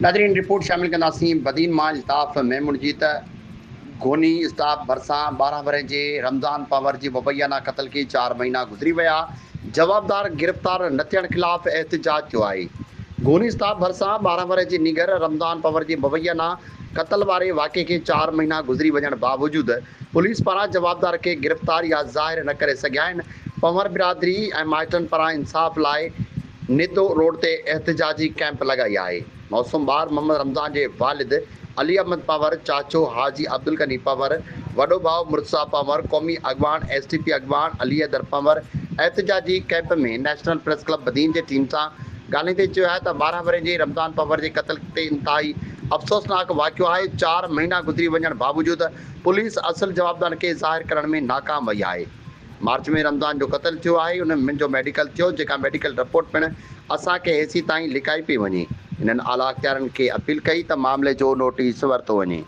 ناظرين رپورٽ شامل ڪنداسين بدين مان الطاف ميمڻ جي ته گوني اسٽاپ ڀرسان 12 ورهين جي رمضان پنهور جي مبينا قتل کي 4 مهينا گذري ويا، جوابدار گرفتار نه ٿيڻ خلاف احتجاج ٿيو آهي. گوني اسٽاپ ڀرسان 12 ورهين جي نينگر رمضان پنهور جي مبينا قتل واري واقعي کي 4 مهينا گذري وڃڻ باوجود پوليس پاران جوابدار کي گرفتار يا ظاهر نه ڪري سگهيا آهن. پنهور برادري ۽ مائٽن پاران انصاف لاء نيتو روڊ تي احتجاجي ڪئمپ لڳائي آهي. معصوم ٻار محمد رمضان جي والد علي احمد پنهور، چاچو حاجي عبدالغني پنهور، وڏو ڀاء مرتضيٰ پنهور، قومي اڳواڻ ايس ٽي پي اڳواڻ علي حيدر پنهور احتجاجي camp ۾ national press club Badin جي ٽيم سان ڳالهائيندي چيو آهي ته 12 ورهين جي رمضان پنهور جي قتل تي انتهائي افسوسناڪ واقعو آهي، 4 مهينا گذري وڃڻ باوجود پوليس اصل جوابدارن کي ظاهر ڪرڻ ۾ ناڪام وئي آهي. مارچ ۾ رمضان جو قتل ٿيو آهي ان جو ميڊيڪل ٿيو جيڪا ميڊيڪل رپورٽ پڻ اسان کي هيسيتائين لڪائي پئي وڃي. هنن اعليٰ اختيارين کي اپيل ڪئي ته معاملي جو نوٽيس ورتو وڃي.